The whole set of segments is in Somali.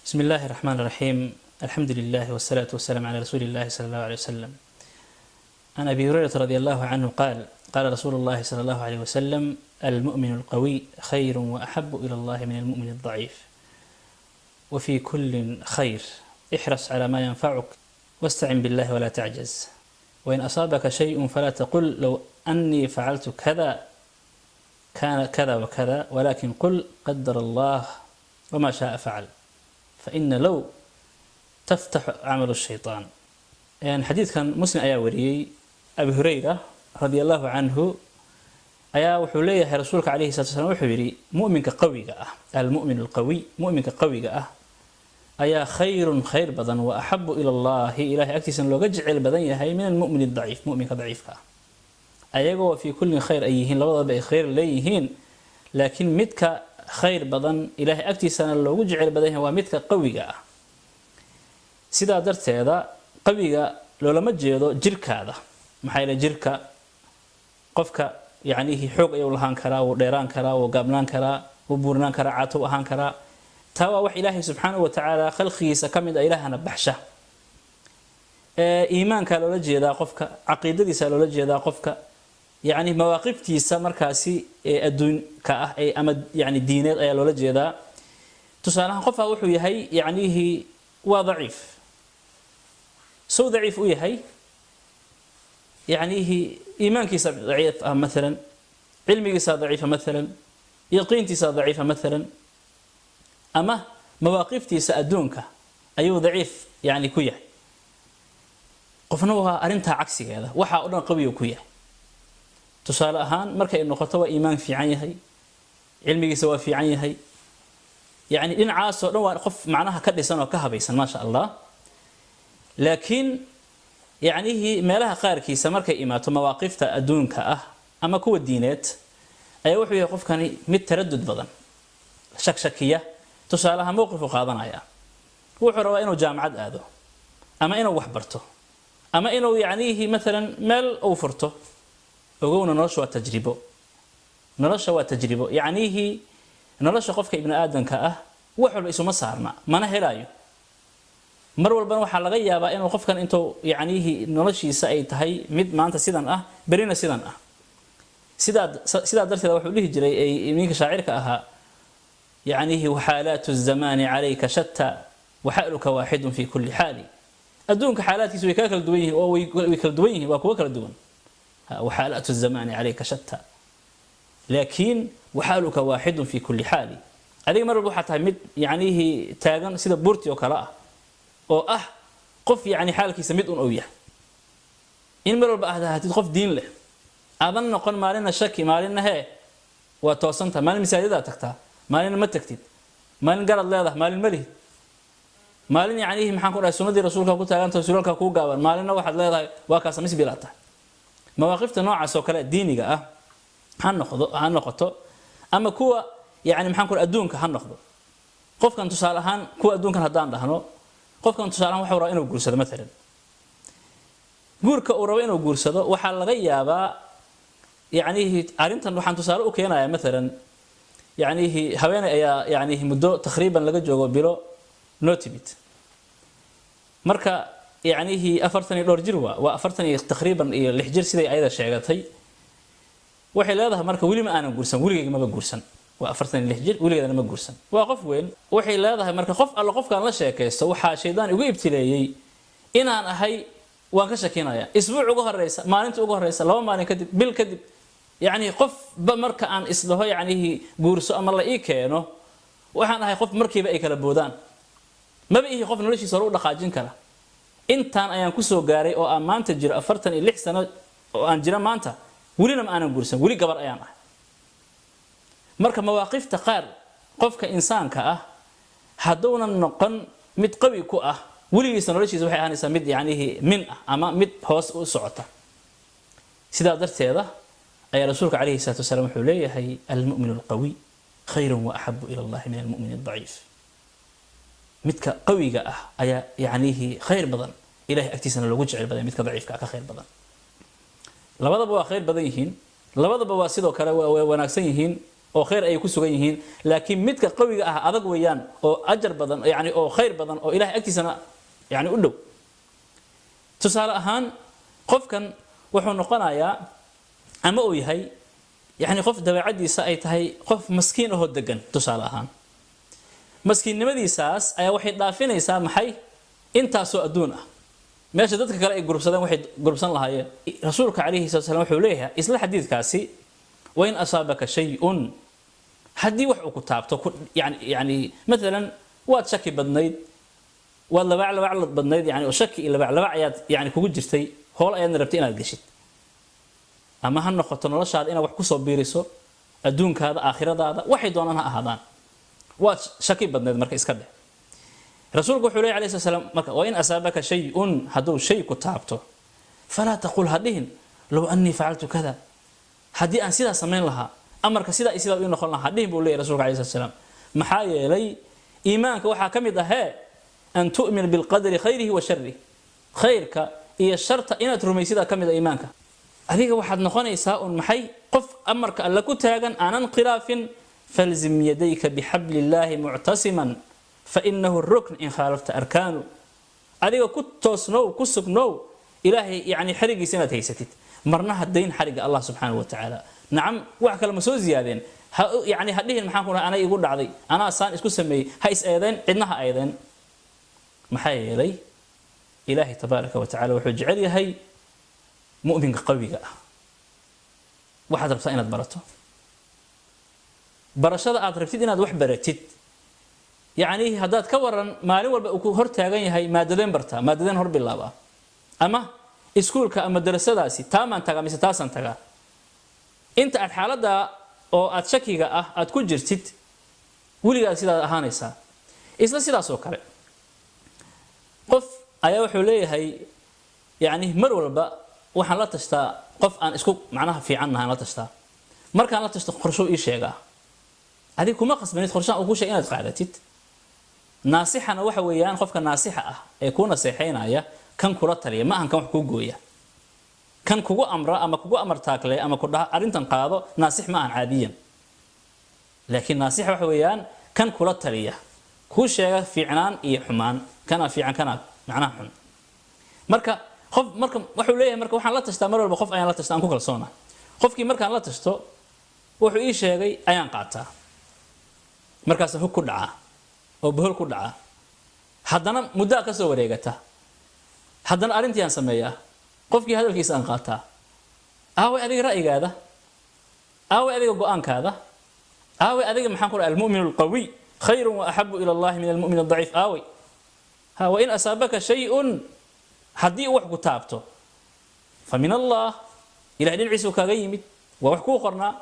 بسم الله الرحمن الرحيم، الحمد لله والصلاة والسلام على رسول الله صلى الله عليه وسلم. عن أبي هريرة رضي الله عنه قال: قال رسول الله صلى الله عليه وسلم: المؤمن القوي خير وأحب إلى الله من المؤمن الضعيف، وفي كل خير. احرص على ما ينفعك، واستعن بالله ولا تعجز، وإن أصابك شيء فلا تقل لو أني فعلت كذا كان كذا وكذا، ولكن قل قدر الله وما شاء فعل، فإن لو تفتح عمل الشيطان. يعني xadiiثkan Muslim ayaa wariyey. Abi Hurayra رضي الله عنه ayaa wuxuu leeyahay, rasuulka عليه الصلاة والسلام wuxuu yidhi: muminka qawiga ah, المؤمن القوي, muminka qawiga ah ayaa خير khayr badan, وأحب إلى الله, ilahay agtiisana looga jecel badan yahay, من المؤمن الضعيف, muminka daciifka ah. Ayagoo في كل خير ay yihiin, labadaba ay khayr leeyihiin, laakiin midka khayr badan, ilahay agtiisana loogu jecel badan yahay, waa midka qawiga ah. Sidaa darteeda qawiga loolama jeedo jirkaada. Maxaa yeele, jirka qofka yacnihii xoog ayuu lahaan karaa, wuu dheeraan karaa, wuu gaabnaan karaa, wuu buurnaan karaa, caato ahaan karaa. Taa waa wax Ilaahay سبحانه وتعالى khalqigiisa ka mid a, Ilaahana baxsha. Iimaankaa loola jeedaa qofka, caqiidadiisa loola jeedaa qofka, yacni mawaaqiftiisa markaasi ee adduunka ah ee ama yani diineed ayaa loola jeedaa. Tusaalahaan, qofaa wuxuu yahay yacnihii waa daciif. Sow daciif u yahay, yacnihii iimaankiisa daciif ah maalan, cilmigiisa daciifa maalan, yaqiintiisa daciifa maalan, ama mawaaqiftiisa adduunka ayuu daciif yani ku yahay. Qofna waa arrintaa cagsigeeda, waxaa o dhan qawiyu ku yahay. Tusaale ahaan, markay noqoto waa iimaan fiican yahay, cilmigiisa waa fiican yahay, yani dhinacaasoo dhan waa qof macnaha ka dhisan oo ka habaysan, maasha Allah. Laakiin yacnihii meelaha qaarkiisa markay imaato, mawaaqifta adduunka ah ama kuwa diineed, ayaa wuxuu yahay qofkani mid taradud badan, shakshakiya. Tusaalaha, mowqifu qaadanaya, wuxuu rabaa inuu jaamacad aado ama inuu wax barto ama inuu yacnihii maalan meel uu furto. Ogowna, nolosha waa tajribo, nolosha waa tajribo. Yacnihii nolosha qofka ibni aadamka ah wax walba isuma saarna, mana helaayo. Mar walbana waxaa laga yaabaa inuu qofkan intuu yacnihii noloshiisa ay tahay mid maanta sidan ah, berina sidan ah. Sidaa darteed wuxuu dhihi jiray ninka shaacirka ahaa yacnihi: وحالات الزمان عليك شتى وحالك واحد في كل حال. Adduunka xaalaadkiisa way kaa kala duwan yihiin oo way kala duwan yihiin, waa kuwo kala duwan. وحالات الزمان عليك شتى لكن وحالك واحد في كل حال. Adiga mar walba waxaa tahay mid yacnihii taagan sida buurti oo kale ah, oo ah qof yacni xaalkiisa mid un ou yahay. In mar walba aad ahaatid qof diin leh, aadan noqon maalinna shaki, maalinna hee waa toosantaha, maalin masaajidaad tagtaa, maalinna ma tagtid, maalin garad leedahay, maalin ma lihid, maalin yacnihii maxaan ku dhahay sunnadii rasuulka ku taaganta, suraalka kuu gaaban, maalinna waxaad leedahay waa kaasa misbilaad tahay. Mawaaqifta noocaas oo kale diiniga ah ha noqdo, ha noqoto, ama kuwa yani maxaan ku dhahay adduunka ha noqdo. Qofkan tusaale ahaan, kuwa adduunkan haddaan dhahno, qofkan tusaale ahaan waxuu rabaa inuu guursado maalan. Guurka uu rabo inuu guursado, waxaa laga yaabaa yacnihii arrintan waxaan tusaale u keenayaa maalan, yacnihii haweeney ayaa yacnihi muddo تقريبا laga joogo bilo noo timid. Marka yacnihii 40 iyo dhowr jir, waa 40 iyo تقريبا iyo 6 jir siday ayada sheegatay. Waxay leedahay marka: weli ma aanan guursan, weligeyga maba guursan. Waa 46 jir, weligeedana ma guursan, waa qof weyn. Waxay leedahay marka: qof alla qofkaan la sheekaysto, waxaa shaydaan igu ibtileeyey inaan ahay, waan ka shakinaya. Isbuuc uga horeysa, maalinta uga horeysa, 2 maalin kadib, bil kadib, yacni qofba marka aan isdhaho yacnihi guurso ama la ii keeno, waxaan ahay qof markiiba ay kala boodaan. Maba ihi qof noloshiisa hore u dhaqaajin kara. Intaan ayaan kusoo gaaray oo aan maanta jiro, 46 sano oo aan jiro maanta, welina ma aanan guursan, weli gabar ayaan ahay. Marka mawaaqifta qaar qofka insaanka ah hadduunan noqon mid qawi ku ah, weligiisa noloshiisa waxay ahaanaysaa mid yacnihii min ah ama mid hoos u socota. Sidaa darteeda ayaa rasuulka عليه الصلاة والسلام wuxuu leeyahay: المؤمن القوي خير وأحب إلى الله من المؤمن الضعيف. Midka qawiga ah ayaa yacnihii khayr badan, Ilahay agtiisana loogu jecel badan midka daciifka ah ka khayr badan. Labadaba waa khayr badan yihiin, labadaba waa sidoo kale waa wanaagsan yihiin. Oo khayr ay ku sugan yihiin, laakiin midka qawiga ah adag weeyaan oo ajar badan, yani oo khayr badan oo Ilahay agtiisana yani u dhow. Tusaale ahaan, qofkan wuxuu noqonayaa ama uu yahay yani qof dabeecadiisa ay tahay qof maskiin ahoo degan. Tusaale ahaan, maskiinnimadiisaas ayaa waxay dhaafinaysaa maxay intaasoo adduun ah meesha dadka kale ay gurubsadeen waxay gurubsan lahaayeen. Rasuulka calayhi salatu salam wuxuu leeyahay isla xadiidkaasi: "Wain asaabaka shay-un", haddii wax uu ku taabto, yani maalan waad shaki badnayd, waad labaac labaac badnayd, yani oo shaki iyo labaac labaac ayaad yani kugu jirtay, howl ayaadna rabtay inaad geshid, ama ha noqoto noloshaada inaad wax kusoo biiriso, adduunkaada, aakhiradaada, waxay doonaan ha ahaadaan, waad shaki badnayd. Marka iska dheh, rasuulku wuxuu leeyahy alayhi salaam marka: "Wain asaabaka shay-un", hadduu shay ku taabto, "falaa taqul", ha dhihin, "low annii facaltu kada", haddii aan sidaa samayn lahaa, amarka sidaa iyo sidaa ii noqon lahaa, ha dhihin buu leeyahy rasuulka alayhi salaam. Maxaa yeelay, iimaanka waxaa ka mid ahee an tu'mina bilqadri khayrihi wa sharih, khayrka iyo sharta inaad rumaysidaa ka mid a iimaanka. Adiga waxaad noqonaysaa un maxay? Qof amarka Alle ku taagan, aanan khilaafin. "Falzim yadayka bixabli illaahi muctasiman, fainahu rukn in khaalafta arkaanu." Adiga ku toosnow, ku sugnow Ilaahay yani xarigiisa inaad haysatid, marna hadayn xarigga Allah subxaanahu wa tacaala. Nacam, wax kale ma soo ziyaadeen. Yani ha dhihin, maxaan ku dhahay, anay igu dhacday, anaa saan isku sameeyey. Ha is eedeen, cidna ha eedeen. Maxaa yeelay, Ilaahay tabaaraka wa tacala wuxuu jecel yahay mu'minka qawiga ah. Waxaad rabtaa inaad barato, barashada aad rabtid inaad wax baratid, yacni haddaad ka waran maalin walba uu ku hor taagan yahay maadadeen bartaa, maadadeen hor bilaabaa, ama iskuulka ama darasadaasi taamaan tagaa mise taasaan tagaa, inta aad xaaladda oo aad shakiga ah aad ku jirtid, weligaad sidaad ahaanaysaa. Isla sidaas oo kale, qof ayaa wuxuu leeyahay, yacni mar walba waxaan la tashtaa qof aan isku macnaha fiican nahay la tashtaa. Markaan la tashto, qorshuu ii sheegaa. Adiga kuma qasbanid qorshahan uu ku sheegay inaad qaadatid. Naasixana waxa weeyaan qofka naasixa ah ee kuu naseexaynaya kan kula taliya, ma ahan kan wax kuu gooya. Kan kugu amra ama kugu amar taagle ama ku dhaha arrintan qaado, naasix ma ahan caadiyan. Laakiin naasix waxa weeyaan kan kula taliya, kuu sheega fiicnaan iyo xumaan, kana fiican, kana macnaha xun. Marka qof marka wuxuu leeyahay, marka waxaan la tashtaa mar walba qof ayaan la tashtaa aan ku kalsoona. Qofkii markaan la tashto, wuxuu ii sheegay ayaan qaataa. Markaas hog ku dhacaa oo bohol ku dhacaa. Haddana muddaa ka soo wareegata, haddana arrintii aan sameeyaa, qofkii hadalkiisa aan qaataa. Aaway adiga ra'yigaada? Aaway adiga go-aankaada? Aaway adiga, maxaan ku dhahay, "almu'min alqawiy khayru wa axabu ila Allahi min almu'min aldaciif"? Aaway? Ha, "wain asaabaka shay-un", haddii wax ku taabto, fa min Allah, Ilahay dhinaciisuu kaaga yimid, waa wax kuu qornaa.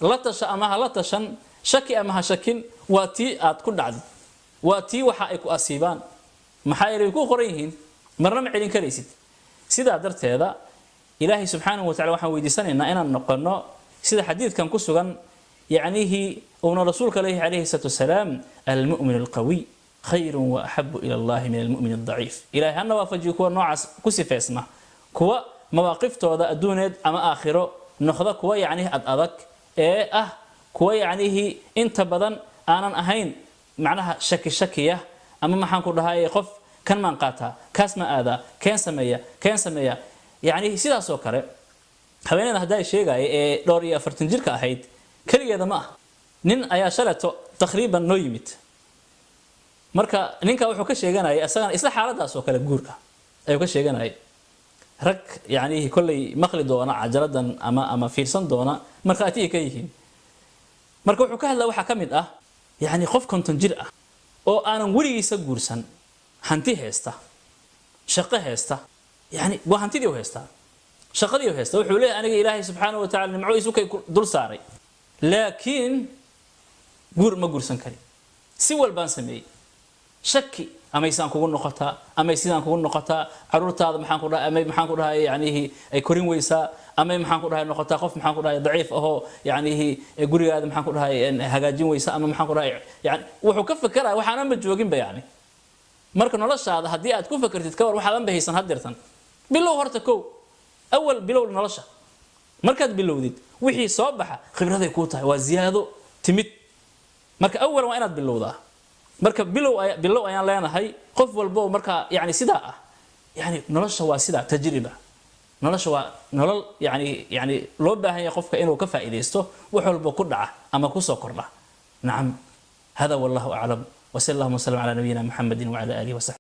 La tasha ama ha la tashan, shaki ama ha shakin, waa tii aad ku dhacdid, waa tii waxa ay ku asiibaan. Maxaa yeelay, way kuu qoran yihiin, marna ma celin karaysid. Sidaa darteeda, Ilaahay subxaanahu wa tacala waxaan weydiisanaynaa inaan noqono sida xadiidkan ku sugan, yacnihii uuna rasuulka leeyahay calayhi salaatu wasalaam: "Almu'min alqawiy khayru wa axabu ila Allahi min almu'min aldaciif." Ilahay hana waafajiyo kuwa noocaas ku sifeysma, kuwa mawaaqiftooda adduuneed ama aakhiro noqda kuwa yacnihi ad adag ee ah, kuwa yacnihii inta badan aanan ahayn macnaha shaki shakiya ama, maxaan ku dhahay, qof kan maan qaataa, kaas ma aadaa, keen sameeya, keen sameeya. Yacni sidaas oo kale, haweeneyda haddaa sheegaya ee dhowr iyo afartan jirka ahayd, keligeeda ma ah. Nin ayaa shaleto taqriiban noo yimid. Marka ninka wuxuu ka sheeganayay isagana isla xaaladaas oo kale guurka ayuu ka sheeganayay. Rag yacni kolley maqli doona cajaladan ama fiirsan doona markhaati ay ka yihiin. Marka wuxuu ka hadlaa waxaa ka mid ah yacni qof 50 jir ah oo aanan weligiisa guursan, hanti haysta, shaqo haysta, yani waa hantidii u haystaa, shaqadii u haysta. Wuxuu leeyahay, aniga Ilaahay subxaanahu wa tacala nimco isu kay dul saaray, laakiin guur ma guursan karin. Si walbaan sameeyey. Shaki amaysaan kugu noqotaa, amay sidaan kugu noqotaa, caruurtaada, maxaan ku dhahay, amay, maxaan ku dhahay, yacnihi ay korin weysaa, amay, maxaan ku dhahay, noqotaa qof, maxaan ku dhahay, daciif ahoo yacnihi gurigaada, maxaan ku dhahay, hagaajin weysa, ama, maxaan ku dhahay, yani wuxuu ka fekeraya waxaanan ba jooginba. Yani marka noloshaada haddii aad ku fekertid, ka war waxaadan ba haysan hadeertan, bilow horta kow, awal bilow nolosha. Markaad bilowdid, wixii soo baxa khibraday kuu tahay, waa ziyaado. Timid marka awalan waa inaad bilowdaa. Marka bilow, bilow ayaan leenahay qof walbo. Marka yani sidaa ah, yani nolosha waa sidaa, tajriba. Nolosha waa nolol yani loo baahan yahay qofka inuu ka faa'iidaysto wax walbo ku dhaca ama kusoo kordha. Nacam, hada wallahu aclam, وصلى اللهم وسلم على نبينا محمد وعلى اله وصحبه.